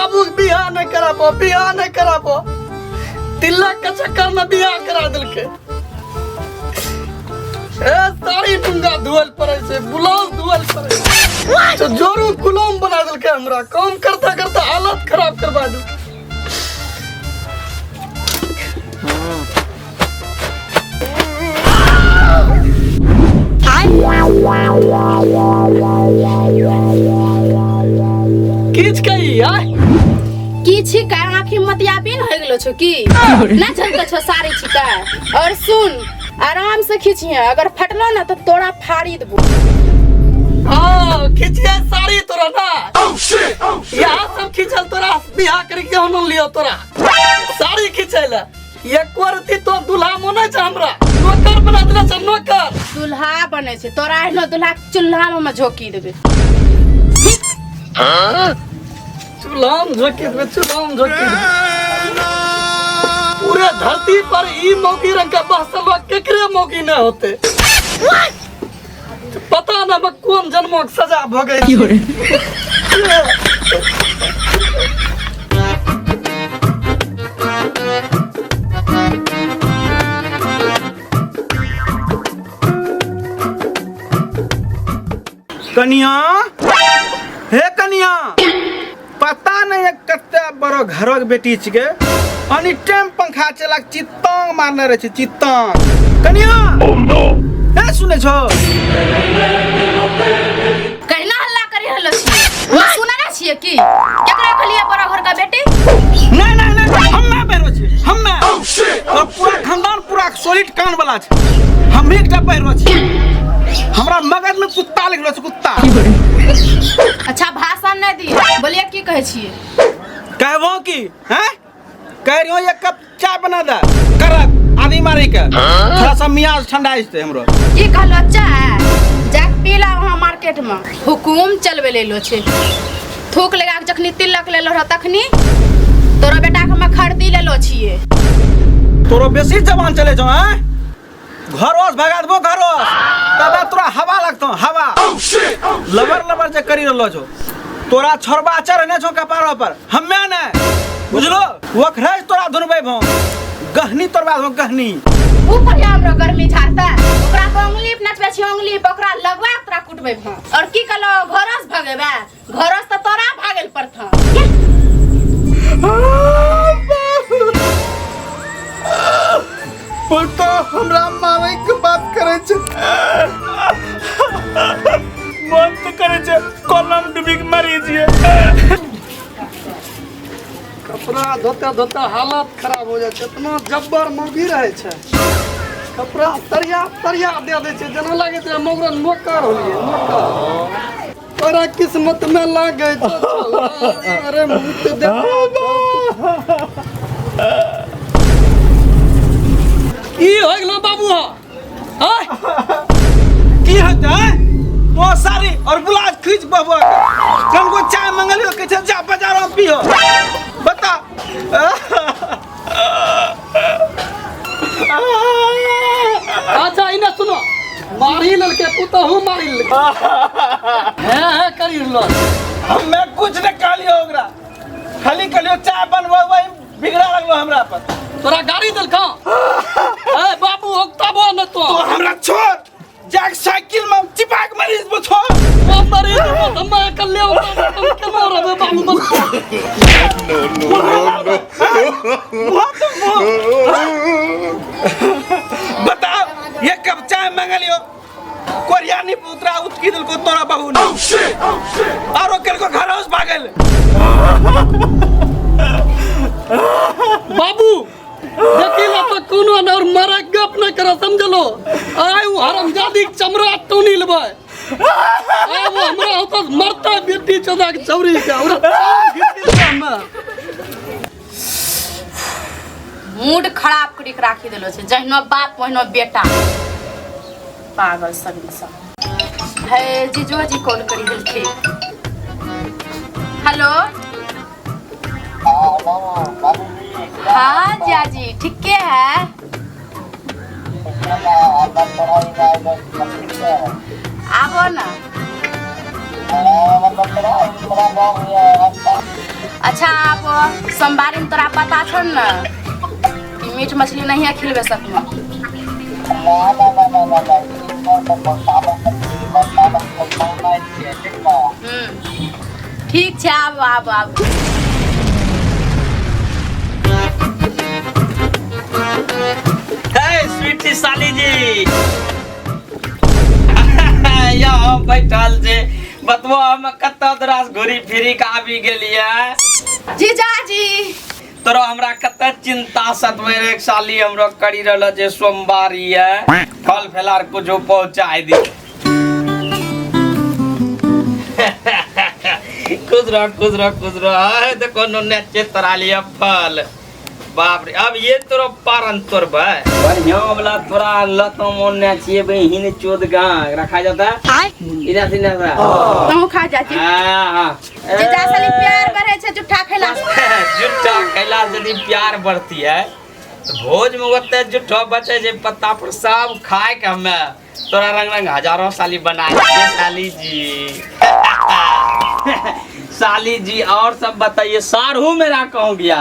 बाबू के बियाह नहीं कराबो, बियाह नहीं कराबो। तिलक के चक्कर में बियाह करा देलकै। ए साड़ी डूंगा धोअल पड़े छै, ब्लाउज धोअल पड़े छै। तो जोरू गुलाम बना देलकै हमरा, काम करता करता हालत खराब करवा देलकै। किछ कही आय? की छिकै, आँखि मतियाबिन हो गेलो छौ की? ना झलकै छौ साड़ी छिकै। और सुन, आराम से खींचिहे, अगर फटलो ना तो तोरा फाड़ी देबो। हाँ, खींचिए साड़ी तोरा ना। यहाँ सब खींचल तोरा बियाह करके हम लियो तोरा साड़ी खींचे ला। एको रति तो दुल्हा मनै छै हमरा, नौकर बना देने छै नौकर। दुल्हा बनै छै तोरा, एहनो दुल्हा के चूल्हा में हम झोंकी देबै। चूल्हा में झोंकी देबै, चूल्हा में झोंकी देबै। पूरे धरती पर ई मौगी रंग के बहसलवा केकरे मौगी नहीं होते। पता ना हम कोन जन्म के सजा भ गई। कनिया, हे कनिया, पता नहीं है कते बड़ो घरक बेटी छिके, अनी टाइम पंखा चला के चित्तांग मारने रहे छै चित्तांग। कनिया, हे सुनै छो? कहिना हल्ला करी रहलो छियै, हम सुनै ना छियै की? केकरा कहलियै बड़ा घर का बेटी? नहीं नहीं नहीं, हम मैं बहरो छी, हम मैं। और पूरा खानदान पूरा सॉलिड कान वाला छै, हम एकटा बहरो छी। हमरा मगज में कुत्ता लिखलो छै, कुत्ता। अच्छा भाषण नहीं दिए, बोलिए की कहै छियै? कहबो की हैं, कह रही हूँ एक कप चाय बना दे, करक आदि मारी के थोड़ा सा मियाज ठंडा जेतै हमरो। की कहलो चाय? जाके पी ला वहाँ मार्केट में। हुकुम चलबे लेलो छै। थूक लगा के जखनी तिलक लेलो रह तखनी तोरा बेटा के हम खरीदी लेलो छियै। तोरो बेसी जवान चले छौ हैं, घरोस भगा देबो घरोस, तब तोरा हवा लगतो हवा। लबर लबर जे करी रहलो छौ, तोरा छोड़बा चढ़ने छौ कपारो पर, हम्मे ने बुझलो वखरे तोरा धुनबै भौ गहनी तोड़बा देबो गहनी। ऊ कहिया हमरो गर्मी झाड़ता, ओकरा पर उंगली पर नचबै छी, उंगली पर ओकरा लगवा के तोरा कुटबै भौ। और की कहलो घरस भगेबे? घरस त तोरा भागल पड़त। पुतो हमरा मारै के बात करै छै, मन तऽ करै छै कलम डूबी के मरी जिए। कपड़ा धोते धोते हालत खराब हो जाइ छै। इतना जब्बर मौगी रहै छै, कपड़ा तरिया तरिया दे दै छै, जेना लागै छै मौगरा नौकर होलियै नौकर। तोरा किस्मत में लागै छौ छौड़ा, अरे मुँह तऽ देख। की हो गेलो बाबू? हाँ की होतै, तो साड़ी और ब्लाउज खींच बबुआ के कनको चाय मंगलियो, कहै छै जा बाजार में पियो। बता। अच्छा इने सुनो, मारी लड़के पुतहु मारी लड़के है है करी रहलो। हम्मे कुछ नहीं कहलियो ओकरा, खाली कहलियो चाय बनबो, वही बिगड़ा लगलो हमरा पर। तोरा गाड़ी देलखो? ए बाबू ओकताबो न तो। तो हमरा छोड़, जाक साइकिल में चिपा के मरी जेबो, छोड़। हम मरी जेबो, हम अकेले ओकताबो, हम केना रहबे बाबू? मत। बहुत बताओ, ये कब चाय मंगलियो, कोरिया नहीं उतरा उतकी दिलको तोरा बहू ने, और ओकर को घर हाउस भागल। बाबू देखी ला तो कोनो न और मारा गप न करो, समझलो? आय उ हरामजादी के चमड़ा टोनी लेबै, आय वो हमरा होता मरता बेटी चोदा के चौरी के और हमें मूड खराब करी के राखी देलो छै, जहिनो बाप ओहिनो बेटा, पागल सब सब है। जीजो जी कॉल करी देलखिन। हेलो, हाँ जियाजी, ठीके है? आबो ना। अच्छा आप सोमवारी में तोरा पता छौ ने कि मीट मछली नहीं खिलबे सकबो। ठीक छै, आब आब आब। हे स्वीटी साली जी, या हम बैठल छै, बतबो हम कतऽ दरास घुरी फिरी के आबि गेलियै। जीजाजी, तोरा हमरा कते चिंता सतबै रे साली, हमरो करी रहल जे सोमवारी है, फल फलार कुछो पहुंचाई दी। खुश रह, खुश रह, खुश रह। देखो नुन्ने तोरा लिए फल। बाप रे, अब ये तोरो पारन तोर भाई बढ़िया वाला तोरा लतो मोन ने छिए बहिन चोद गा रखा जाता इधर से इधर से। तहु खा जाची। हां हां। जीजा साली प्यार बढ़े छै जुट्ठा खैला से। जुट्ठा खैला से यदि प्यार बढ़ती है तो भोज में ओते जुट्ठो बचे जे पत्ता पर सब खाए के हमें तोरा रंग रंग हजारों साली बनाए छियै साली जी। साली जी, और सब बताइए, सारू मेरा कहूँ गया?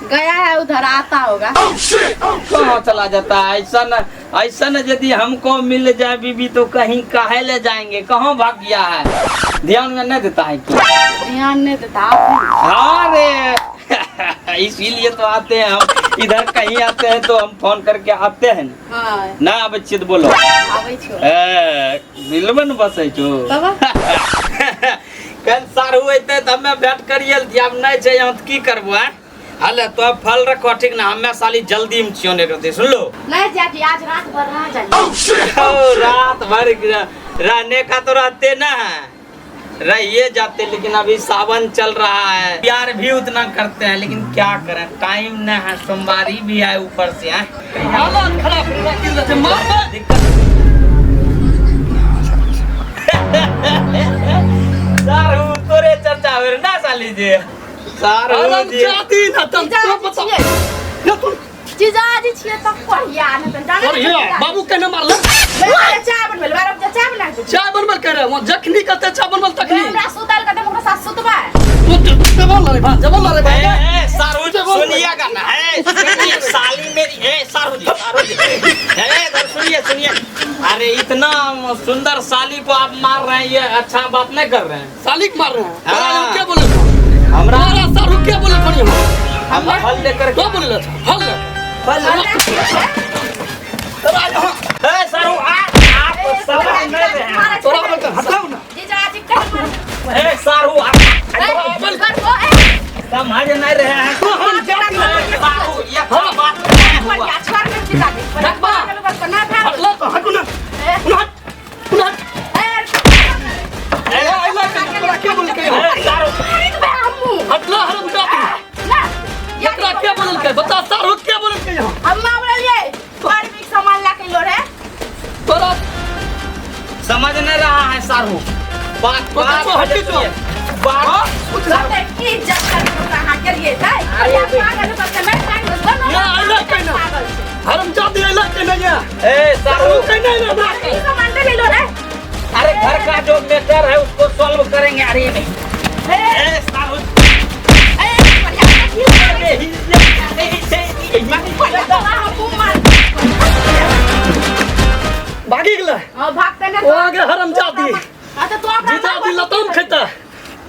गया है उधर, आता होगा। कहाँ चला जाता है? ऐसा न ऐसा न यदि हमको मिल जाए बीबी तो कहीं काहे ले जाएंगे। कहाँ भाग गया है? ध्यान में नहीं देता है क्या? ध्यान नहीं देता आप। हाँ रे, इसीलिए तो आते हैं हम इधर। कहीं आते हैं तो हम फोन करके आते हैं। हाँ। ना आबै छियै तऽ बोलो। आबै छो। ए दिलमे ने बसै छौ। तब। कल सारू अयतै तऽ हमे भेंट करिए लेतियै, आब नहि छै यहाँ तऽ की करबो। आँय हले तो फल रखो, ठीक ना? हमे साली जल्दी में छियो, नहीं रहते, सुन लो। नहीं जाती, आज रात भर रह जाइए। ओ, रात भर रहने का तो रहते ना है, रहिए जाते, लेकिन अभी सावन चल रहा है। प्यार भी उतना करते हैं लेकिन क्या करें, टाइम न है, सोमवारी भी है ऊपर से है। हालत खराब राखि दै छै, मारबै। दिक्कत सारू तोरे चर्चा हो ना साली जी, सारू हराम जी। जाति ना तम जीजाजी तो बता छियै। ना तू। जीजाजी छियै तऽ कोहिया नहि तऽ जानै और छियै। ये बाबू केने मारल? चाय बनबै बारह बजे, चाय बना के। चाय बनबल कह रहे वहाँ जखनी कहते चाय बनबल तखनी। हमरा सुतल के ओकरा साथ सुतबै। तू जबल रे भा, जबल रे भा। ए, ए, सारू जबल रे। सुनिएगा ना, ए, सुनिए साली मेरी, ए सारू जी, सारू जी, ए इधर सुनिए, सुनिए। अरे इतना सुंदर साली को आप मार रहे हैं, ये अच्छा बात नहीं कर रहे हैं। साली के मार रहे हैं? हाँ। तोरा हम के बोले? हमरा तोरा सारू के बोले खड़ी हम? हम फल लेकर तो बोले अच्छा फल ले। फल तोरा यहाँ ए सारू, आप समझ नहीं रहे हैं। तोरा बोल के हटाओ ना। जीजाजी कह। ए सारू, आप कर ए। समझ नहीं रहे हैं। तो हम जाति ना। ए, सारू, ये अच्छा बात नहीं हुआ। कोहिया छोड़ के जीजाजी। रखबा। ना भाग। हटला तो हटू ना, ना हट, ना हट। ए। ए आइला के तोरा के बोल के? ए सारू। मारी देबै हमहूँ। हटला हरम जाति। ना। एकरा के बोलल के बता, सारू के बोलल के यहाँ? हम्मा बोललिए बड़ बिक सामान ला के लो रे। तोरा समझ नहीं रहा है सारू बात। तो बात देखो, हटी तो। बात लगतै की इज्जत कर अहाँ के लिए तै अरे पागल बच्चा नहीं पागल। ना, आइला के ना। पागल छै। हरम जाति आइला के नहीं है। ए सारू। सारू के नहीं ना। ई सामान दे लो रे। अरे घर का जो मैटर है उसको सॉल्व करेंगे। अरे नहीं, ए। ए सारू। ए बढ़िया की। अरे, बढ़िया तो हमहूँ मार। भागी गेलै। हां, भागते ने। ओ आगे हरम जाति। हां तऽ तो हमरा जीजाजी लतम खेता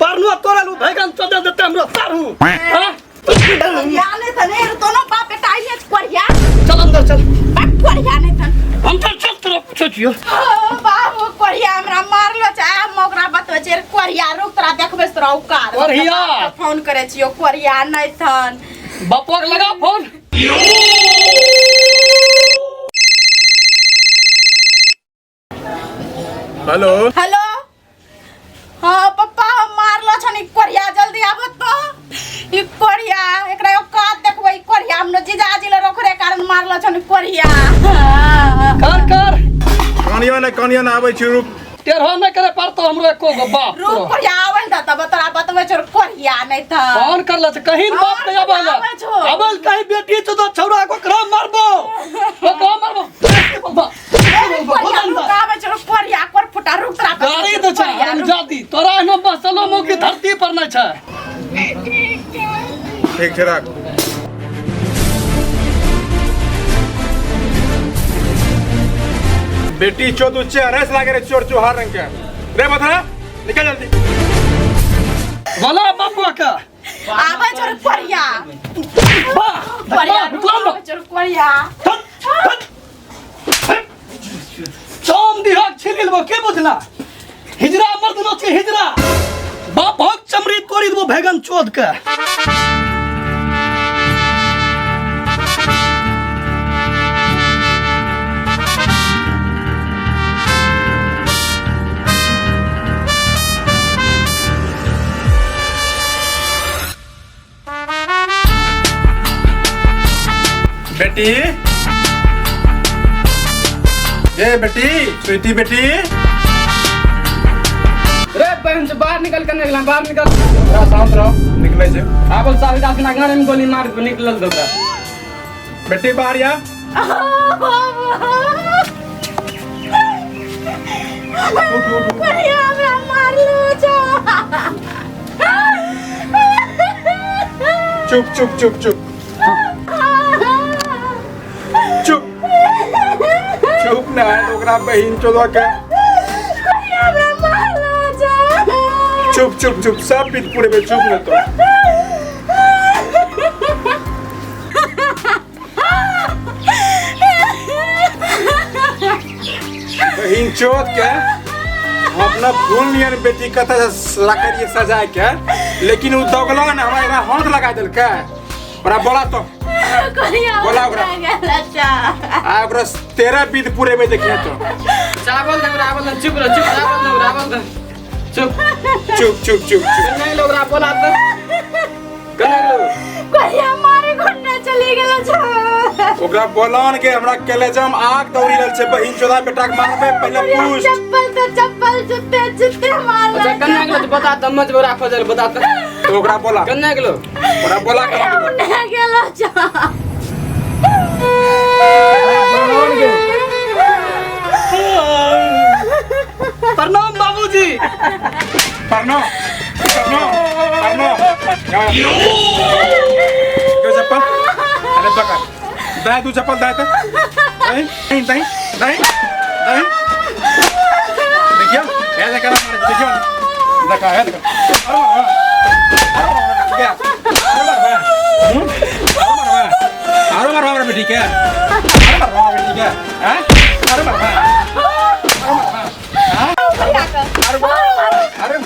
परनुआ तोरा लू भैगन चदे देते हमरो सारू, हां। या नहीं त नहीं दोनों बाप बेटा आइए कोरिया। चल अंदर चल। बाप कोरिया नहीं थन। अंदर चल, तोरा पूछै छियो। ओ बाबू, कोरिया हमरा मारलो छै, हम ओकरा बतबै छै कोरिया रुक, तोरा देखबै तोरा औकात। कोरिया। फोन करै छियो, कोरिया नहीं थन। बापुआ के लगा फोन। हेलो। हेलो, हाँ पप्पा, हम मारलो छन ई कोरिया, जल्दी आबो तो। ई कोरिया एकरा औकात देखबै। ई कोरिया हमरो जीजाजी ले ओकरे कारण मारलो छन ई कोरिया। कर कर। कनियो ने, कनियो ने, आबै छी, रुक। टेढ़ो नहि करे पड़तो हमरो एको गो बाप। रुक। तोरो। कोरिया आबै त तब तोरा बतबै छौ कोरिया नहीं त। फोन करले छै कहीं न बाप के आबै ले। आबै छौ। आबै ले कहीं बेटी छौ तो छौड़ा के ओकरा मारबो, ओकरा मारबो। कोरिया रुक, आबै छौ कोरिया, कोर फुटा, रुक तोरा बतबै गाड़ी छौ, दै छै। कोरिया, रुक। हरामजादी, तोरा एहनो बसलो मौकी धरती पर नहि छै। ठीक छै राख। बेटी चोद चेहरे से लागे रे चोर चोहार रंग के रे बता निकल जल्दी। बोला बाबुआ का आबै छोड़ कोरिया वाह कोरिया वाह छोड़ कोरिया। चाम दिहक छिलिल बो के बुझला हिजरा मर्द नो छै हिजरा बाप भग चमड़ी तोड़ी देबो भेगन चोद के। बेटी ये बेटी स्वीटी बेटी रे बहन से बाहर निकल के निकला बाहर निकल। थोड़ा शांत रहो निकले छे आबल साल दास ना गाने में गोली मार के निकलल दोकरा। बेटी बाहर या उठ उठ उठ। कोरिया हमरा मारलो छो। चुप चुप चुप चुप चुप चुप ना ओकरा बहिन चोदवा के। कोरिया हमरा मारलो छो। चुप चुप चुप सब पीठ पूरे में चुप न तो। बहिन चोद के हम अपना फूल नियन बेटी कथा रखलिए सजा के लेकिन उ दगला ना हमरा एकरा हाथ लगा देलकै। ओकरा बोला तो कोरिया बोला ओकरा। आ ओकरा 13 बीत पूरे में देखिए तो। चावल दे ओकरा बोल चुप रह चुप चावल दे ओकरा बोल चुप चुप चुप चुप चुप नहीं लोग ओकरा बोला तो कने लोग कोरिया मारे घुटना चली गेल छो। ओकरा बोलान के हमरा कलेजा में आग दौड़ी रहल छै बहिन चोदा बेटा के मारबे पहले पूछ। चप्पल तो चप्पल जूते जूते मारल। अच्छा कन्या के बता त मत ओकरा खोजल बता त तो ओकरा बोला कन्या के लो ओकरा बोला के उन्ने गेल छो। प्रणाम बाबूजी। प्रणाम प्रणाम प्रणाम। जो चप्पल अरे पकड़ दाएं तू चप्पल दाएं तो दाएं दाएं दाएं दाएं देखियो ये देखा ना मारे देखियो देखा है देखा। अरे मार अरे मार अरे मार बेटी के अरे मार बेटी के हैं अरे मार अरे अरे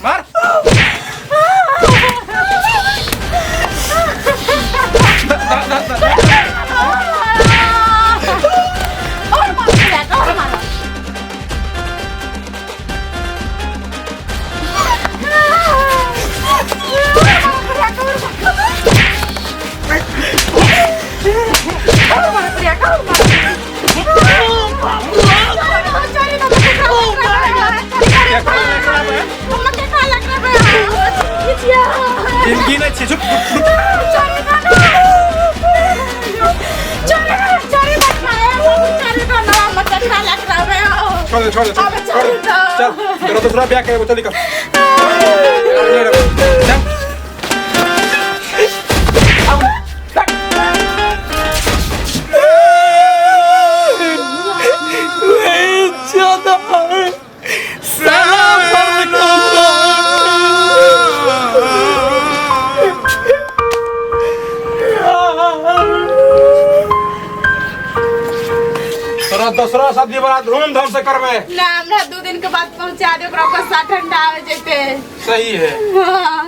मार जिंदगी नहीं छी चुप छोड़ दे छोड़ दे छोड़ चल तेरा दूसरा ब्याह करे चल निकल चल। तोरा दूसरा शादी बड़ा धूमधाम से करबे ना हमरा 2 दिन के बाद पहुंचा दे ओकरा गुस्सा ठंडा हो जेते। सही है। हाँ।